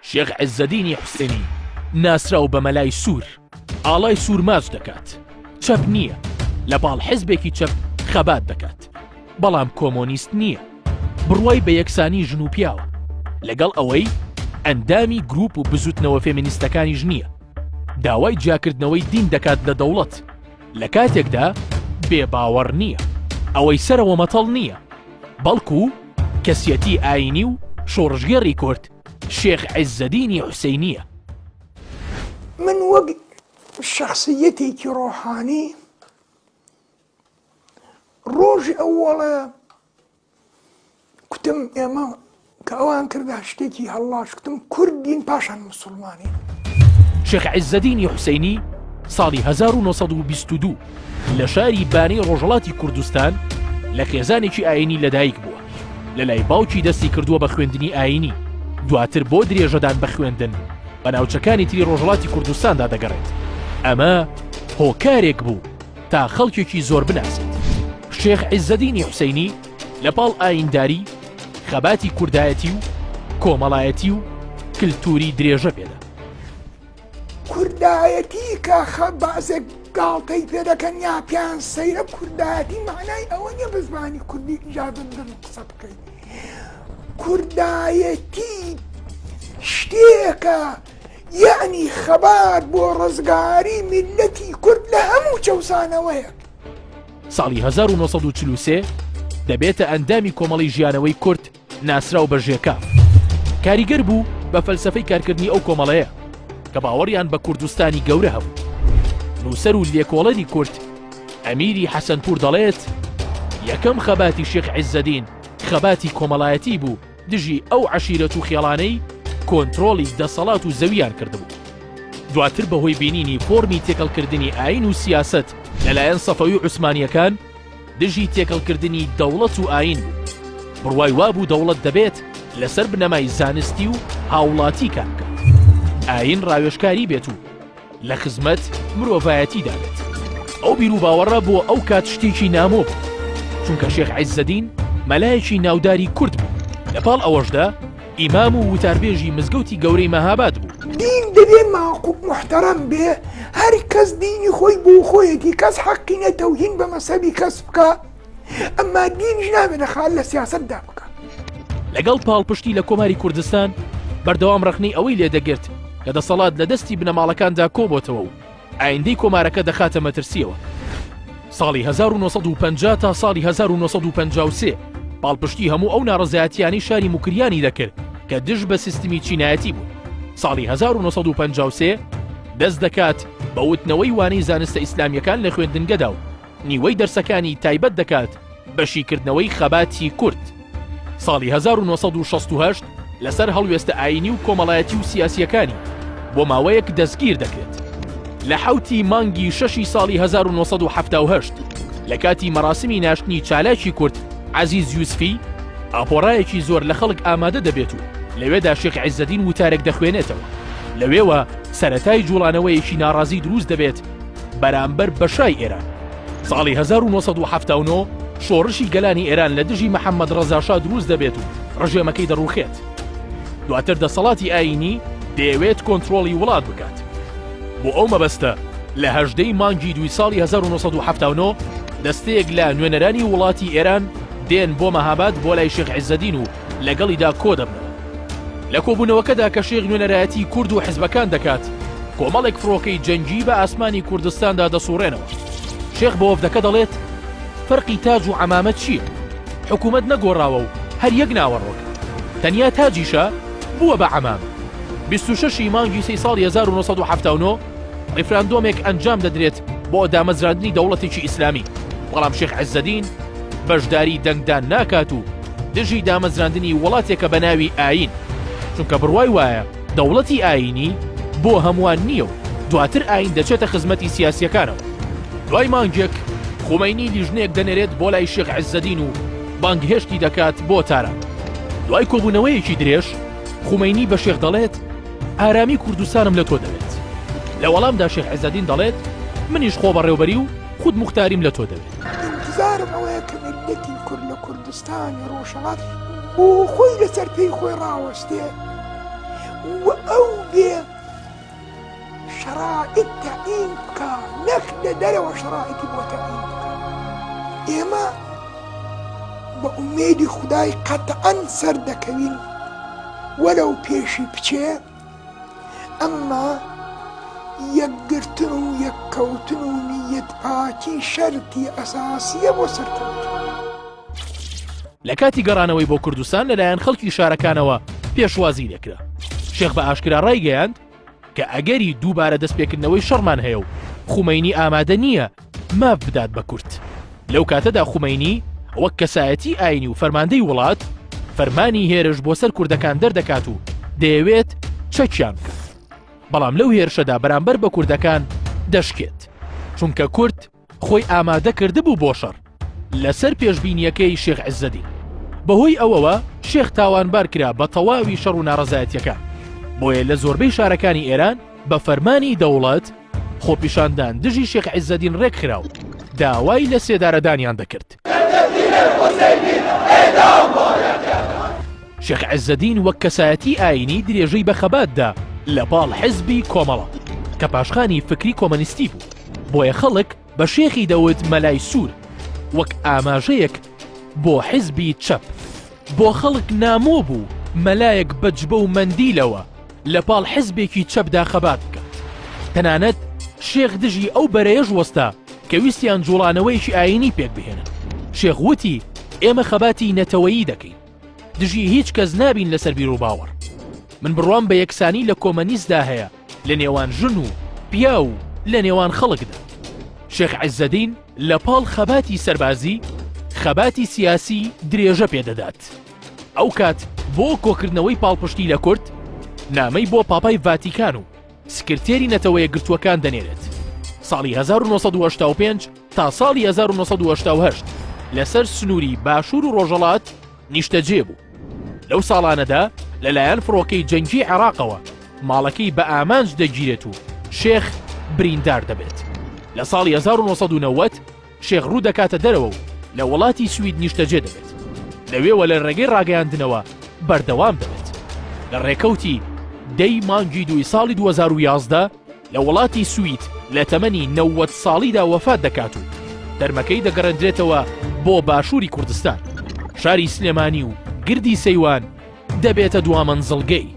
شێخ عیزەدینی حوسێنی ناسراو بە مەلای سوور، ئاڵای سوور ماچ دەکات، چەپ نییە، لە پاڵ حزبێکی چەپ خەبات دەکات، بەڵام کۆمۆنیست نییە، بڕوای بە یەکسانی ژن و پیاوە، لەگەڵ ئەوەی ئەندامی گروپ و بزوتنەوە فێمینیستەکانیش نییە، داوای جیاکردنەوەی دین دەکات لە دەوڵەت، لە کاتێکدا بێ باوەڕ نییە. ئەوەی سەرەوە مەتەڵ نییە، بەڵکو کەسیەتی ئایینی و شۆڕشگێڕی کورد شێخ عیزەدینی حوسەینییە. من وەک شەخسییەتێکی ڕۆحانی ڕۆژی ئەوەڵە کوتم ئێمە کە ئەوان کردا شتێکی هەڵڵاش کوتم کوردین پاشان مسلمانین. شێخ عیزەدینی حوسەینی ساڵی 1922 لە شاری بانەی ڕۆژهەڵاتی کوردستان لە خێزانێکی ئایینی لەدایک بووە. لە لای باوکی دەستی کردووە بە خوێندنی ئایینی، دواتر بۆ درێژەدان بە خوێندن بە ناوچەکانی تری ڕۆژهەڵاتی کوردستاندا دەگەڕێت. ئەمە هۆکارێک بوو تا خەڵکێکی زۆر بناسێت. شێخ عیزەدینی حوسەینی لە پاڵ ئایینداری، خەباتی کوردایەتی و کۆمەڵایەتی و کلتووری درێژە پێدا. کوردایەتی کە خە بەعزێک گاڵتەی پێ دەکەن یا پێیان سەیرە کوردایەتی مەعنای ئەوە نییە بە زمانی کوردی ئیجازە بدەن قسە بکەین کوردایەتی شتێکە یەعنی خەبات بۆ ڕزگاری میللەتی کورد لە هەموو چەوسانەوەیەک. ساڵی 1943 دەبێتە ئەندامی کۆمەڵەی ژیانەوەی کورد ناسراو بە ژێکاف کاریگەر بوو بە فەلسەفەی کارکردنی ئەو کۆمەڵەیە کە باوەڕیان بە کوردستانی گەورە هەبوو. نووسەر و لێکۆڵەری کورد ئەمیری حەسەنپوور دەڵێت، یەکەم خەباتی شێخ عیزەدین خەباتی کۆمەڵایەتی بوو دژی ئەو عەشیرەت و خێڵانەی کۆنترۆڵی دەسەڵات و زەوییان کردبوو. دواتر بەهۆی بینینی فۆرمی تێکەڵکردنی ئایین و سیاسەت لەلایەن سەفەوی و عوسمانییەکان، دژی تێکەڵکردنی دەوڵەت و ئایین بوو. بڕوای وابوو دەوڵەت دەبێت لەسەر بنەمای زانستی و هاوڵاتی کار بکات. ئایین ڕاوێژکاری بێت و لە خزمەت مرۆڤایەتیدا بێت. ئەو بیروباوەڕە بۆ ئەو کات شتێکی نامۆ بوو، چونکە شێخ عیزەدین مەلایەکی ناوداری کورد بوو، لە پاڵ ئەوەشدا ئیمام و وتاربێژی مزگەوتی گەورەی مەهاباد بوو. دین دەبێ ماقوب موحتەرەم بێ، هەر کەس دینی خۆی بۆ خۆیەتی، کەس حەقی نیە تەوهین بە مەزهەبی کەس بکا، ئەمما دینیش نابێ دەخالەت لە سیاسەتدا بکا. لەگەڵ پاڵپشتی لە کۆماری کوردستان، بەردەوام ڕەخنەی ئەوەی لێ دەگرت کە دەسەڵات لە دەستی بنەماڵەکاندا کۆبۆتەوە و ئایندەی کۆمارەکە دەخاتە مەترسییەوە. ساڵی 1950 تا ساڵی 1953 پاڵپشتی هەموو ئەو ناڕەزایەتییانەی شاری موکریانی دەکرد کە دژ بە سیستمی چینایەتی بوون. ساڵی 1953 دەست دەکات بە وتنەوەی وانەی زانستە ئیسلامییەکان لە خوێندنگەدا و نیوەی دەرسەکانی تایبەت دەکات بە شیکردنەوەی خەباتی کورد. ساڵی 1968 لەسەر هەڵوێستە ئایینی و کۆمەڵایەتی و سیاسییەکانی بۆ ماوەیەک دەستگیر دەکرێت. لە حەوتی مانگی شەشی ساڵی 1978 لە کاتی مەراسمی ناشتنی چالاکی کورد عەزیز یوسفی، ئاپۆرایەکی زۆر لە خەڵک ئامادە دەبێت و لەوێدا شێخ عیزەدین وتارێک دەخوێنێتەوە. لەوێوە سەرەتای جوڵانەوەیەکی ناڕازی دروست دەبێت بەرامبەر بە شای ئێران. ساڵی 1979 شۆڕشی گەلانی ئێران لە دژی محەممەد ڕەزا شا دروست دەبێت و ڕژێمەکەی دەڕووخێت. دواتر دەسەڵاتی ئایینی دەیەوێت کۆنترۆڵی وڵات بکات. بۆ ئەو مەبەستە لە هەژدەی مانگی دووی ساڵی 1979 دەستەیەک لە نوێنەرانی وڵاتی ئێران دێن بۆ مەهاباد بۆ لای شێخ عیزەدین و لەگەڵیدا کۆدەبنەوە. لە کۆبوونەوەکەدا کە شێخ نوێنەرایەتی کورد و حزبەکان دەکات، کۆمەڵێک فڕۆکەی جەنگی بە ئاسمانی کوردستاندا دەسوڕێنەوە. شێخ بە وەفدەکە دەڵێت، فەرقی تاج و عەمامە چییە؟ حکوومەت نەگۆڕاوە و هەر یەک ناوەڕۆکە. تەنیا تاجیشە بووە بە عەمامە. 26 ی مانگی سێی ساڵی 1979 ڕیفراندۆمێک ئەنجام دەدرێت بۆ دامەزراندنی دەوڵەتێکی ئیسلامی، بەڵام شێخ عزەدین بەشداری دەنگدان ناکات و دژی دامەزراندنی وڵاتێکە بە ناوی ئایین، چونکە بڕوای وایە دەوڵەتی ئایینی بۆ هەمووان نییە و دواتر ئایین دەچێتە خزمەتی سیاسییەکانەوە. دوای مانگێک خومەینی لیژنەیەک دەنێرێت بۆ لای شێخ عزەدین و بانگهێشتی دەکات بۆ تاران. دوای کۆبوونەوەیەکی درێژ خومەینی بە شێخ دەڵێت ئارامی کوردستانم لە تۆ دەوێت. لە وەڵامدا شێخ عزەدین دەڵێت منیش خۆبەڕێوبەری و خودموختاریم لە تۆ دەوێت. ئینتزارم ئەوەیە کە میللەتی کورد لە کوردستانی ڕۆژهەڵات بۆ خۆی لەسەر پێی خۆی ڕاوەستێ. و ئەو بێ شەرائیت تەعین بکا نەک لە دەرەوە شەرائیتی بۆ تەعین بکا. ئێمە بە ئومێدی خودای قەتعەن سەردەکەوین وەلەو پێشی بچێ، ئەمما یەکگرتن و یەککەوتن و نیەت پاکی شەرتی ئەساسیە بۆ سەرکەوتن. لە کاتی گەڕانەوەی بۆ کوردستان لەلایەن خەڵکی شارەکانەوە پێشوازی لێکرا. شێخ بە ئاشکرا ڕایگەیاند کە ئەگەری دووبارە دەستپێکردنەوەی شەڕمان هەیە و خومەینی ئامادە نییە ماف بدات بە کورد. لەو کاتەدا خومەینی وەک کەسایەتی ئاینی و فەرماندەی وڵات فەرمانی هێرش بۆ سەر کوردەکان دەردەکات و دەیەوێت چەکیان بکات. بەڵام لەو هێرشەدا بەرامبەر بە کوردەکان دەشکێت. چونکە کورد خۆی ئامادە کردبوو بۆ شەڕ لەسەر پێشبینییەکەی شێخ عزەدین. بەهۆی ئەوەوە شێخ تاوانبار کرا بە تەواوی شەڕ و ناڕەزایەتییەکان. بۆیە لە زۆربەی شارەکانی ئێران بە فەرمانی دەوڵەت خۆپیشاندان دژی شێخ عزەدین ڕێکخرا و داوای لە سێدارەدانیان دەکرد. شێخ عزەدین وەک کەسایەتی ئایینی درێژەی بە خەبات دا لە پاڵ حزبی کۆمەڵە کە پاشخانی فکری کۆمەنیستی بوو، بۆیە خەڵک بە شێخی دەوت مەلای سوور وەک ئاماژەیەک بۆ حزبی چەپ. بۆ خەڵک نامۆ بوو مەلایەک بە جبە و مەندیلەوە لە پاڵ حزبێکی چەپدا خەبات بکات. تەنانەت شێخ دژی ئەو بەرەیەش وەستا کە ویستیان جوڵانەوەیەکی ئایینی پێک بهێنن. شێخ وتی ئێمە خەباتی نەتەوەیی دەکەین. دژی هیچ کەس نابین لەسەر بیروباوەڕ. من بڕوام بە یەکسانی لە کۆمەنیستدا هەیە لە نێوان ژن و پیاو و لە نێوان خەڵکدا. شێخ عیزەدین لە پاڵ خەباتی سەربازی، خەباتی سیاسی درێژە پێ دەدات. ئەو کات بۆ کۆکردنەوەی پاڵپشتی لە کورد، نامەی بۆ پاپای ڤاتیکان و سکرتێری نەتەوەیەکگرتووەکان دەنێرێت. ساڵی 1985 تا ساڵی 1988 لەسەر سنووری باشوور و ڕۆژهەڵات نیشتەجێ بوو. لەو ساڵانەدا لەلایەن فڕۆکەی جەنگی عێراقەوە ماڵەکەی بە ئامانج دەگیرێت و شێخ بریندار دەبێت. لە ساڵی 1990 شێخ ڕوو دەکاتە دەرەوە و لە وڵاتی سوید نیشتەجێ دەبێت. لەوێوە لە ڕێگەی ڕاگەیاندنەوە بەردەوام دەبێت. لە ڕێکەوتی دەی مانگی دووی ساڵی 2011 لە وڵاتی سوید لە تەمەنی 90 ساڵیدا وەفات دەکات و تەرمەکەی دەگەڕێندرێتەوە بۆ باشووری کوردستان. شاری سلێمانی و گردی سەیوان دەبێتە دوامەنزڵگەی.